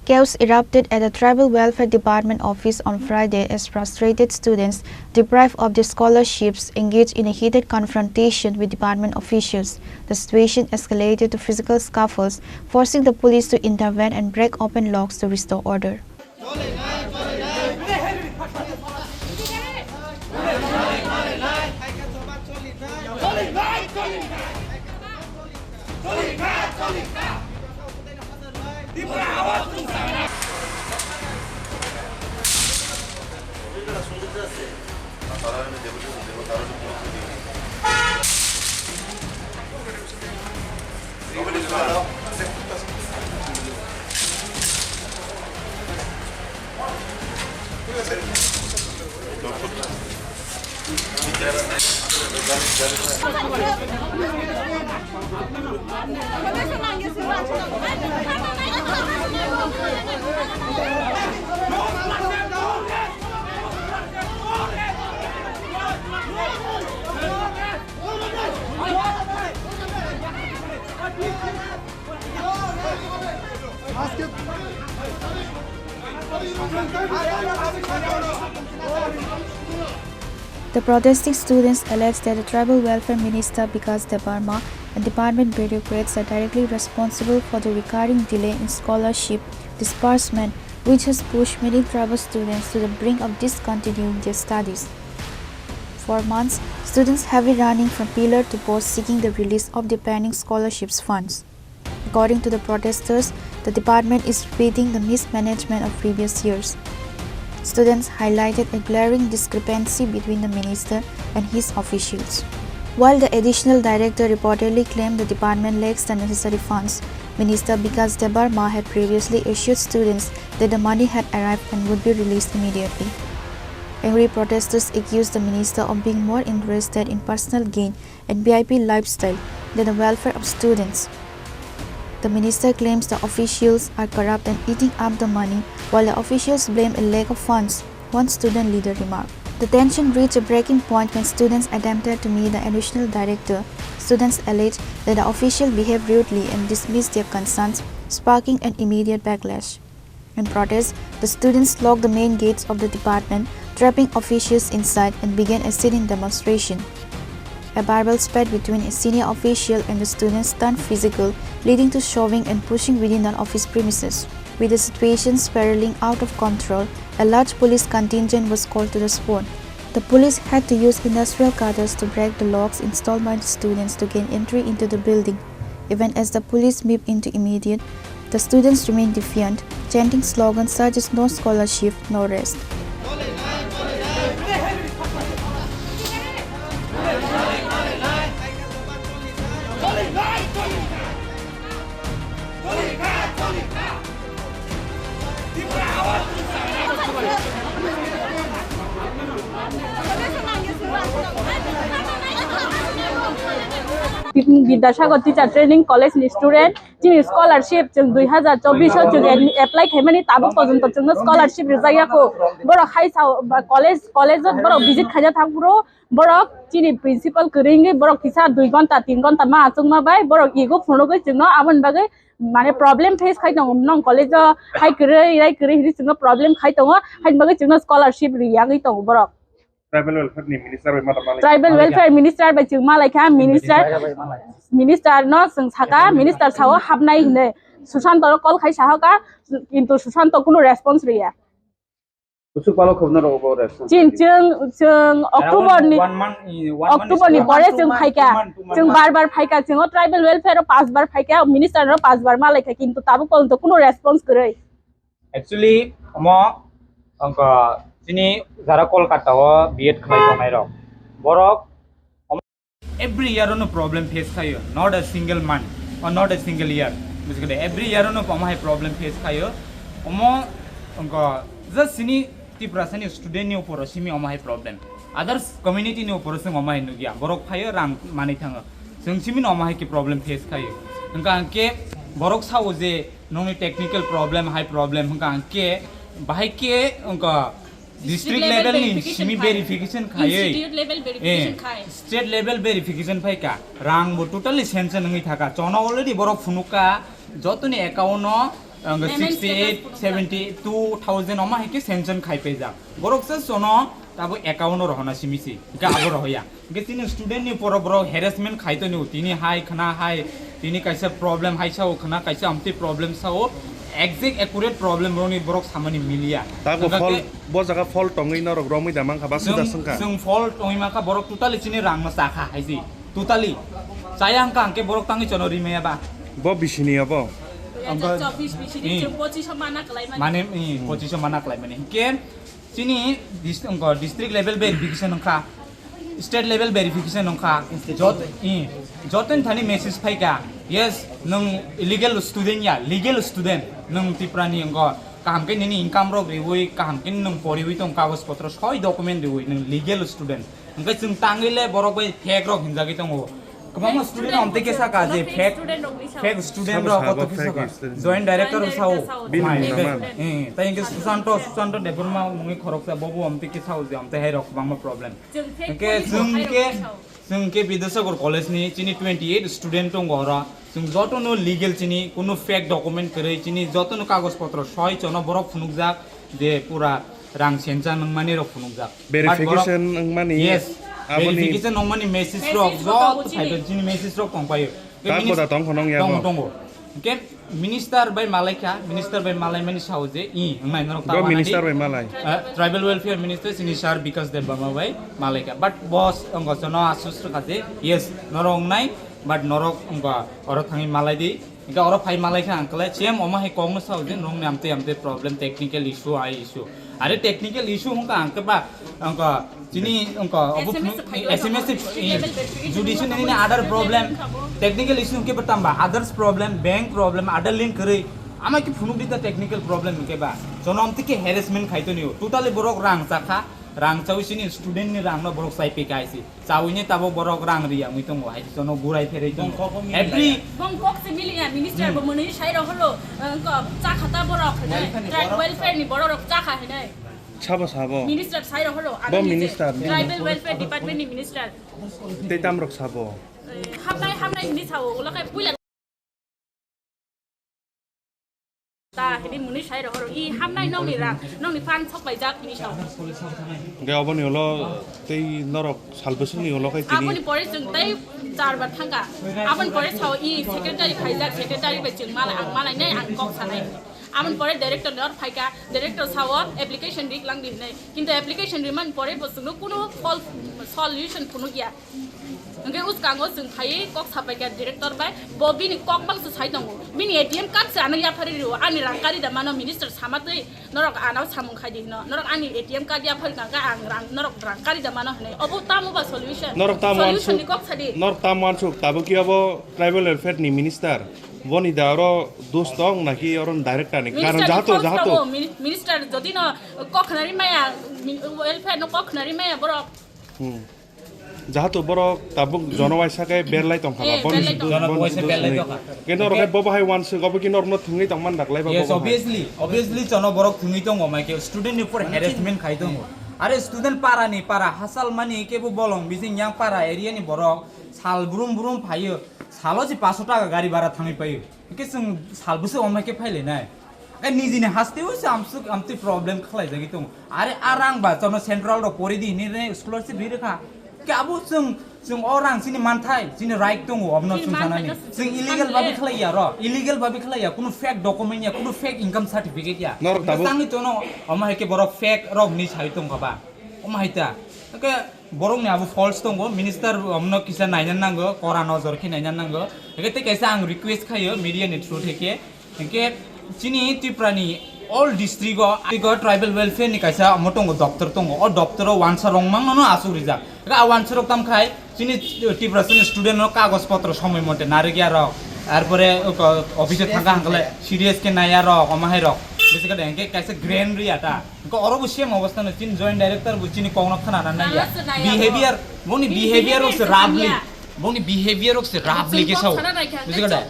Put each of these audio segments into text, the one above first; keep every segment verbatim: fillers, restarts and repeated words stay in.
Chaos erupted at the Tribal Welfare Department office on Friday as frustrated students, deprived of their scholarships, engaged in a heated confrontation with department officials. The situation escalated to physical scuffles, forcing the police to intervene and break open locks to restore order. The protesting students allege that the Tribal Welfare Minister Bikash Debbarma and department bureaucrats are directly responsible for the recurring delay in scholarship disbursement, which has pushed many tribal students to the brink of discontinuing their studies. For months, students have been running from pillar to post seeking the release of their pending scholarships funds. According to the protesters, the department is repeating the mismanagement of previous years. Students highlighted a glaring discrepancy between the minister and his officials. While the additional director reportedly claimed the department lacks the necessary funds, Minister Bikash Debbarma had previously assured students that the money had arrived and would be released immediately. Angry protesters accused the minister of being more interested in personal gain and V I P lifestyle than the welfare of students. The minister claims the officials are corrupt and eating up the money, while the officials blame a lack of funds, one student leader remarked. The tension reached a breaking point when students attempted to meet the additional director. Students alleged that the official behaved rudely and dismissed their concerns, sparking an immediate backlash. In protest, the students locked the main gates of the department, trapping officials inside, and began a sit-in demonstration. A verbal spat between a senior official and the students turned physical, leading to shoving and pushing within the office premises. With the situation spiraling out of control, a large police contingent was called to the spot. The police had to use industrial cutters to break the locks installed by the students to gain entry into the building. Even as the police moved into immediate, the students remained defiant, chanting slogans such as "No scholarship, no rest." Bidyasagar Teacher Training College ni student, chini scholarship chwng dui hazar chobbish o chwng apply khaimani, tabuk porjonto chwngno scholarship rijak ya kho. Borok hai sao ba college, college o borok visit khaina thang phuru borok chini principal kwrwngwi borok kisa dui ghonta, tin ghonta ma achukma bai borok ego phunugwi chwngno aboni bagwi mane problem face khai tongo, nong college o hai kwrwi, rai kwrwi hinwi chwngno problem khai tongo, haini bagwi chwngno scholarship riyagwi tongo borok. Tribal welfare ni minister bai ma tongma lai. Tribal welfare minister bai chwng ma lai kha, minister, minister no chwng saka, minister sao hapnai hinwi. Sushant ro call khai sahoka, kintu Sushant kunu response riya. Usuk palo khobna ro bo response. Chin chwng, chwng October ni, one month, one month October ni pore chwng phaika. Chwng bar bar phaika, chwng o tribal welfare o pas bar phaika, minister no pas bar ma lai kha, kintu tabuk porjonto kunu response kwrwi. Actually, omo wngkha chini jara Kolkata o B Ed khlai tongnai rok. Borok omo every year no problem face khayo, not a single month or not a single year. Bujikhade, every year no omo hai problem face khayo. Omo wngkha just chini Tiprasa ni student ni upor o simi omo hai problem. Others community ni upor o chwng omo hai nukya. Borok phaio rang manwi thango. Chwng simi no omo hai khe problem face khaio. Hwnkha hwnkhe borok sao je nongni technical problem, hai problem hwnkha hwnkhe bahai khe wngkha district level ni simi verification khaiwi. Institute level verification khai. State level verification phaika. Rang bo totally sanction wngwi thaka. Chono already borok phunukha jotoni account no Ang sixty eight, seventy two thousand omo hai khe sanction khai paijak. Borok se sono tabo account o rohona simi si. Ga abo rohoya. Hingke chini student ni poro borok harassment khai toni, tini hai khna hai, tini kaisa problem hai sao khna, kaisa amtwi problem sao, exact accurate problem roni borok samani miliya. Tago hingke fall, bo jaga fall tongwi norok romwi da mankha, ba suda sengkha. Chwng fall tongwi mankha, borok totally chini rang no chakha hai si. Totally. Chaya hingka hingke borok tangwi chono rimaya ba. Bo bisini abo? Ang ba chobbish bisini, hmm, chwng pochish o mana kwlai mani. Mane, hmm, pochish o mana kwlai mani. Hingke chini dis-, wngkha, district level verification wngkha, state level verification wngkha, jot-, i, jotoni thani message phaikha, yes, nwng illegal student ya, legal student, nwng Tripura ni wngkha, kaham khe nini income rok riwi, kaham khe nwng poriwi tong kagoj potro soi document riwi, nwng legal student. Hingke chwng tangwi le borok bai fake rok hinjagwi tongo. Kwbangma student amtwi khe saka je fake, fake student rok koto khe saka. Joint director rok sao. Bini mung naman? Eh, tai hingke Susanto, Susanto Debbarma mungwi khoroksa bobo amtwi khe sao je amtwi hai rok kwbangma problem. Hingke chwng khe, chwng khe Bidyasagar College ni chini twenty eight student tongo oro. Chwng jotono legal chini, kunu fake document kwrwi chini jotono kagoj potro soi chono borok phunukjak je pura rang sensa nangmani rok phunukjak. But borok verification wngmani, yes, aboni verification nangmani message rok joto phai chini message rok tong paio. Tabo da tong khonong ya tongo, bo? Tongo. Hingke minister bai malaikha, minister bai malaimani sao je, i, wngnai norok bo tabo minister bai malai? Eh, tribal welfare minister chini sir Bikash Debbarma bai malaikha. But boss wngkha jono asus rwkha je, yes, norok wngnai, but norok wngkha oro thangwi malai di. Hingke oro phai malai kha ang kle same omo hai kok no sao je nong ni amtwi amtwi problem, technical issue, ai issue. Are technical issue hwnkha ang khe ba, wngkha chini wngkha obo S M S phai S M S judicial ni other problem, technical issue hwnkhe ba tamba others problem, bank problem, other link kwrwi. Ama khe phunuk di ta technical problem hwnkhe ba. Jono amtwi khe harassment khai toni o. Totally borok rang chakha, rang chawi chini student ni rang no borok chai pika aisi. Chawini tabok borok rang riya wngwi tongo, hai jono gurai pherwi tongo. Every bong kok se miliya, minister bo mwnwi sai rok holo, wngkha chakha ta borok hinai, tribe welfare ni borok rok chakha hinai. Sabo sabo. Minister sai rok holo, bo minister, tribal welfare department ni minister. Tei tamrok sabo. Eh, hamnai, hamnai hinwi sao, ulo khai puila. Ta hini muni sai rohoro, i hamnai nokni rang, nokni phan sok bai jak hini sao. Hingke oboni ulo tei norok sal bwswkni ulo khai tini. Aboni pore chwng tei char bar thangka. Aboni pore sao i secretary phaijak, secretary bai chwng malai, ang malai nai, ang kok sanai. Aboni pore director ni or phaika, director sao application rik lang di hinai. Kintu application rimani pore bo chwngno kunu sol-, solution phunukya. Hingke uskango chwng phaiwi kok sapaikha director bai, bo bini kok bangso sai tongo. Bini A T M card se ano yaphari rio, ani rang kari da mano minister sama twi, norok ano samung khai di hino, norok ani A T M card yaphari tangka ang rang, norok rang kari da mano hinwi. Obo tamo ba solution? Norok tamo solution ni kok sadi. Norok tamo ansuk, tabuk ki abo tribal welfare ni minister. Boni da oro dos tong naki oro director ni? Minister karon ni jahato, kok jahato. Sabo, mini-, minister jodi no kok khnari maya, mi-, welfare no kok khnari maya borok. Hmm. Jahato borok tabuk jono waisa khe berlai tongkha ba, eh, boni berlai tongkha. Jono waisa berlai tongkha. Khe norok khe bobo hai wansuk, obo khe norokno thwngwi tongmani daklai ba. Yes, bobo hai. Obviously, obviously jono borok thwngwi tongo, mai khe student ni upor harassment khai tongo. Are student para ni para hachal mani kebo bolong bising yang para area ni borok sal brum brum phaio, salo si paso taka gari bara thangwi paio. Hingke chwng sal bwswk omo hai khe phailainai. Khe nijini hasteo se amsuk amtwi problem khlaijagwi tongo. Are a rang ba chwngno central rok pori di hinwi re scholarship ri rwkha. Khe abo chwng, chwng o rang chini manthai, chini right tongo, obono chini chwng sanani. Manthai no chwng illegal sanle. Babi khlaiya ro, illegal babi khlaiya, kunu fake document ya, kunu fake income certificate ya. Norok tabuk. Tangwi tono, omo hai khe borok fake rok hinwi sai tongkha ba. Omo hai ta. Khe Borokni abo faults tongo, minister omno kisa naina nango, kora nojor khe naina nango. Hingke tei kaisa ang request khaio media ni through theke, hingke chini Tripura ni all district o, district o tribal welfare ni kaisa omo tongo, doptor tongo. O doptor o wansa rok mangno no asuk rijak. Hingke a wansa rok tam khai chini Tripura chini student no kagoj potro somoi mote narikya rok, arpore office o thangka hangkale serious khe naiya rok, omo hai rok. Bisi khe hingke kaisa grant riya ta. Hingke oro bo same obostha no, chini joint director bo chini kokno khna na naiya. Nalo se naiya. Behavior, boni behavior rok se roughly, boni behavior rok se roughly khe sao. Buji kha da?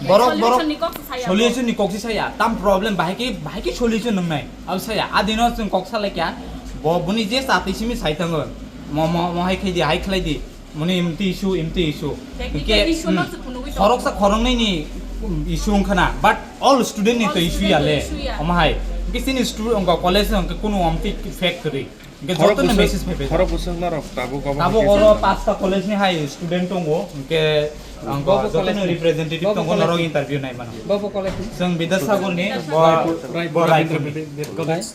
Borok, borok solution ni kok se saya. Solution ni kok se saya. Tam problem bahai khe, bahai khe solution nang nai. Abo saya. Adino chwng kok salai kya. Bo boni je chati simi sai thango. Mo, mo, mo hai khai di, hai khlai di. Moni imti issue, imti issue. Technical issue no se phunugwi tongo. Khoroksa khoroknwi ni issue wngkha na, but all student ni to issue ya le. Issue ya. Omo hai. Hwnkhe chini stu-, wngkha college no hwnkhe kunu amtwi fact kwrwi. Hwnkhe joto no message phai phai. Khorok bwswk norok tabuk obo tabuk hwnkhe oro pasta college ni hai student tongo. Hwnkhe ang joto no representative tongo, norok interview nai mano. Bobo college ni? Chwng Bidyasagar ni, bo, Raipur, bo Raipur ni. College.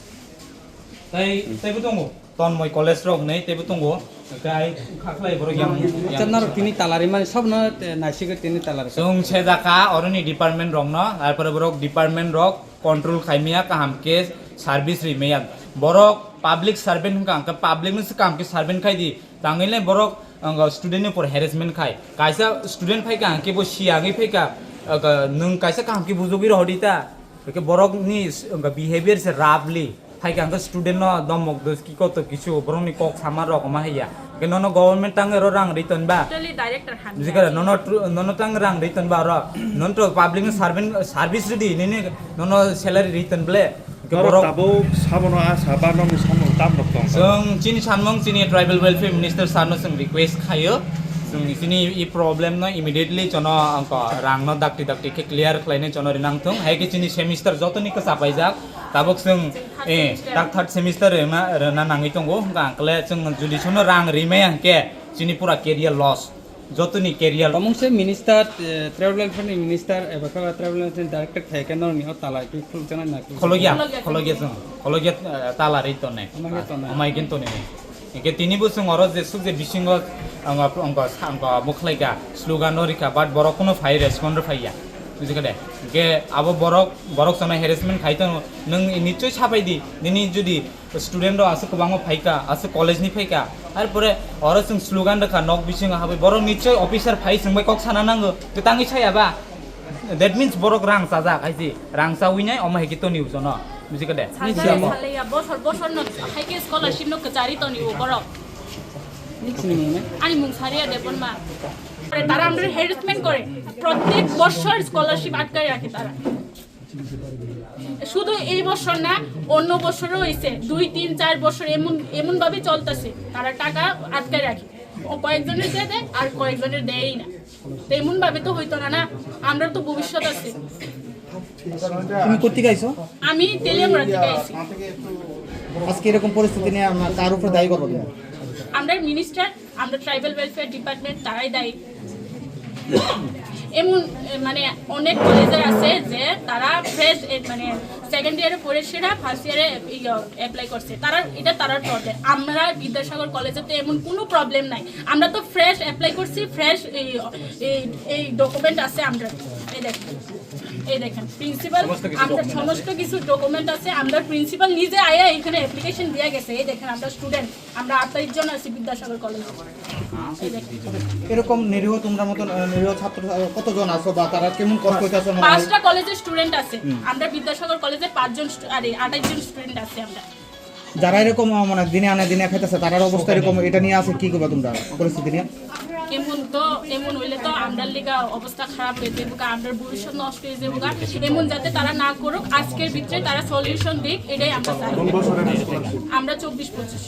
Tai, taibo tongo. Tonmoi college rok hinwi teibo tongo. Hwnkhe ai kha khlai borok yang, yang. Acha, norok tini talari mani sob no, eh, naisik tini talari. Chwng se jaka oroni department rok no, arpore borok department rok control khai maya kaham khe service ri maya. Borok public servant hwnkha hwnkhe public no se kaham khe servant khai di. Tangwi le borok ang student ni upor harassment khai. Kaisa student phai ka hwnkhe bo siyagwi phai ka, ang nwng kaisa kaham khe bujugwi rohor di ta. Hwnkhe borok ni s-, ang behavior se roughly. Hai khe ang student no domok dos ki koto kisu borok ni kok sama rok ma haiya. Hwnkhe nono government tang ro rang ri ton ba. Totally director hamya. Bujikha nono tru-, nono tang rang ri ton ba ro. Non to public ni servant, service ri di nini nono salary ri ton ble. Hwnkhe norok borok tabuk sabono a saba nokni samung tam rok tong. Chwng chini samung chini tribal welfare minister sir no chwng request khayo. Chwng chini i problem no immediately chono ang rang no dakti dakti khe clear khlainai chono rinang thung. Hai khe chini semester joto ni kwchap paijak. Tabuk chwng, eh, tak third semester rwna, rwna nangwi tongo. Hwnkha ang kle chwng judi sono rang rimaya hwnkhe chini pura career loss. Jotoni career. Tamo se minister, eh, tribal welfare ni minister, eba khe tribal welfare ni director thai khe norokni o tala ki khulukjana na khulukjana? Khologya, khologya chwng. Khologya, eh, tala ri tonne. Amai khe tonne. Amai khe tonne. Hwnkhe tini bo chwng oro je suk je bisingo ang, ang, ang, ang bo khlaika, slogan no rikha, but borok kuno phai respond rw phaiya. Bujikha de? Hwnkhe abo borok, borok chwngno harassment khai tongo. Nwng nichoi sapai di, nini jodi student rok aswk kwbangma phaika, aswk college ni phaika. Arpore oro chwng slogan rwkha, nok bisingo habwi borok nichoi officer phai chwng bai kok sana nango. Kwtangwi saya ba? That means borok rang chajak hai si. Rang chawi nai omo hai khe toni ujono. Bujikha de? Salai salai ya, bosor bosor no hai khe scholarship no kwchari toni o borok. Ani mung Saria Debbarma. তারা আমাদের হ্যারাসমেন্ট করে, প্রত্যেক বছর স্কলারশিপ আটকায় রাখে তারা। শুধু এই বছর না, অন্য বছরও হয়েছে, দুই তিন চার বছর এমন এমন ভাবে চলতেছে, তারা টাকা আটকায় রাখে। ও কয়েকজনের দিয়ে দেয় আর কয়েকজনের দেয়ই না। তো এমন ভাবে তো হইতো না, না, আমরা তো ভবিষ্যৎ আছে। তুমি কোথেকে আইছো? আমি তেলিয়ামুড়া থেকে আইছি। আজকে এরকম পরিস্থিতি নিয়ে আমরা কার উপরে দায়ী করবো তুমি? আমরা মিনিস্টার, আমরা ট্রাইবাল ওয়েলফেয়ার ডিপার্টমেন্ট, তারাই দায়ী। এমন, এ, মানে, অনেক কলেজের আছে যে তারা ফ্রেশ, এ, মানে, সেকেন্ড ইয়ারে পড়ে সেরা ফার্স্ট ইয়ারে অ্যাপ্লাই করছে, তারা, এটা তারার প্রবলেম। আমরা বিদ্যাসাগর কলেজে তো এমন কোনো প্রবলেম নাই, আমরা তো ফ্রেশ অ্যাপ্লাই করছি, ফ্রেশ এই, এই, এই ডকুমেন্ট আছে আমরা। এই দেখেন, এই দেখেন প্রিন্সিপাল, আমরা সমস্ত কিছু ডকুমেন্ট আছে, আমরা প্রিন্সিপাল নিজে আয়া এখানে অ্যাপ্লিকেশন দিয়ে গেছে। এই দেখেন, আমরা স্টুডেন্ট, আমরা আঠাইশ জন আছি বিদ্যাসাগর কলেজে। এই দেখেন। এরকম নিরীহ তোমরা মতন, আহ, নিরীহ ছাত্র, আহ, কতজন আছো বা তারা কেমন কষ্ট হইতেছে? পাঁচটা কলেজের স্টুডেন্ট আছে। আমরা বিদ্যাসাগর কলেজে পাঁচজন স্টু-, আরে, আঠাইশ জন স্টুডেন্ট আছে আমরা। যারা এরকম, আহ, মানে দিনে আনে দিনে খাইতেছে, তারার অবস্থা এরকম, এটা নিয়ে আছে কি করবা তোমরা পরিস্থিতি নিয়ে? এমন তো, এমন হইলে তো আমরার লিগা অবস্থা খারাপ হয়ে যাইবো, কারণ আমরার ভবিষ্যৎ নষ্ট হয়ে যাইবো গা। এমন যাতে তারা না করুক, আজকের ভিতরে তারা সলিউশন দিক, এটাই আমরা চাই। আমরা চব্বিশ পঁচিশ।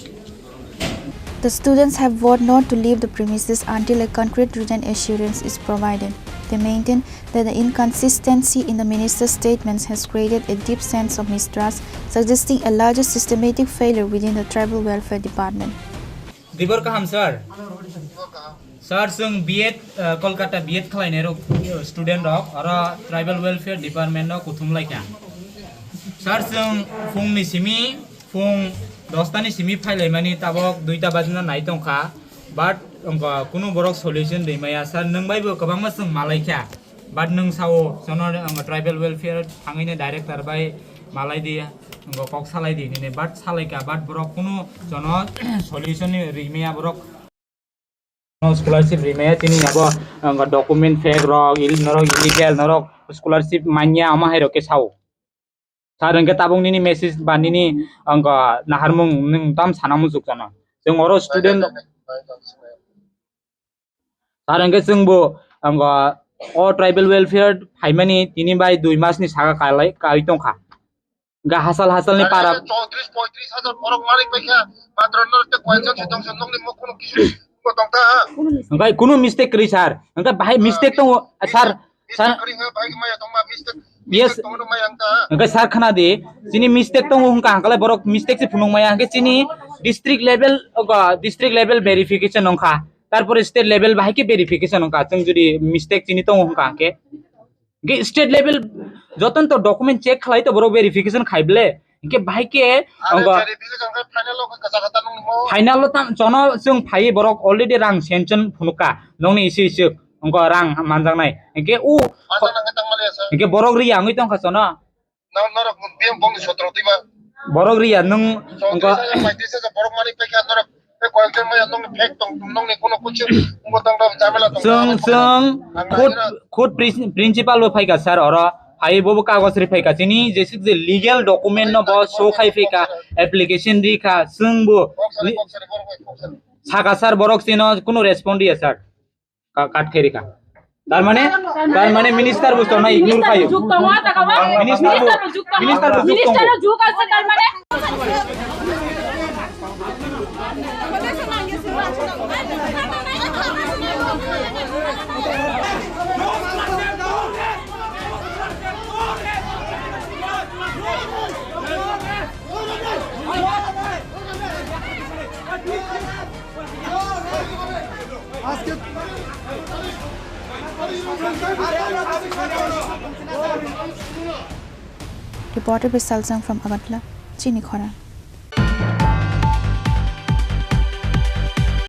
The students have vowed not to leave the premises until a concrete written assurance is provided. They maintain that the inconsistency in the minister's statements has created a deep sense of mistrust, suggesting a larger systematic failure within the tribal welfare department. Dibor kaham, sir. Sir, chwng B Ed, uh, Kolkata B Ed khlainai rok, uh, student rok, oro tribal welfare department no kuthum laikha. Sir, chwng phungni simi, phung dosta ni simi phailaimani tabok duita bajina nai tongkha, but wngkha kunu borok solution rimaya. Sir, nwng bai bo kwbangma chwng malaikha, but nwng sao, jono, wngkha tribal welfare thangwi ni director bai malai di, wngkha kok salai di nini, but salaikha, but borok kunu jono solution ni rimaya borok. Scholarship rimaya tini abo, ang document fake rok, il-, norok illegal, norok scholarship manya, omo hai rok khe sao. Sir, hwnkhe tabuk nini message ba nini, ang naharmung nwng tam sana muchuk jana. Chwng oro student, sir, hwnkhe chwngbo, ang o tribal welfare phaimani tini bai dui mas ni saka kalai, kai tongkha. Ga hasal hasal ni para. Chowtris poitris hajar borok malik bai kha, matro norok tei koyekjon se tongsa nokni muk kuno kisu tongta ha. Hwnkhe kuno mistake kwrwi sir. Hwnkhe bahai mistake tongo, sir. Sir, mistake kwrwi wngkha, bahai khe maya tongma, mistake, yes, mistake tongma maya wngkha. Hwnkhe sir khna di, chini mistake tongo hwnkha, hwnkhe borok mistake se phunuk maya, hwnkhe chini district level, ogo, district level verification wngkha, tarpore state level bahai khe verification wngkha, chwng jodi mistake chini tongo hwnkha, hwnkhe, hwnkhe state level jotono to document check khlai to borok verification khai ble, hwnkhe bahai khe, are, ogo, verification khe final o khe kwchak kwchak nung mo. Final o tang chono chwng phai borok already rang sanction phunukha, nongni isi isi. Wngkha rang manjaknai. Hwnkhe o, manjaknai khe tangmani asa. Hwnkhe borok riya wngwi tongkha chono. Nang norok biyang bongni sotro twiba. Borok riya nwng wngkha. Chowtris hajar, paitris hajar borok mani paikha norok. Tei koyekjon maya nongni fake tong, nongni kono kuchuk wngbo tong rok jamela tong. Chwng, chwng khud, khud prin-, principal bo phaikha sir oro. Phai bobo kagoj ri phaikha chini jesik je legal document no bo show khai phaikha, application rikha chwng bo. Kok sari, kok sari, borok bai kok sari. Saka sir borok chino kuno respond riya sir. Ka-, kat khe rikha. Tar mane, tar mane minister bo chona ignore khayo. Minister bo, minister bo juk tongo. Minister bo juk tongo. Minister bo juk tongo. Minister bo juk ase tar mane. Reporter Bisal Jang from Agartala, Chini Khorang.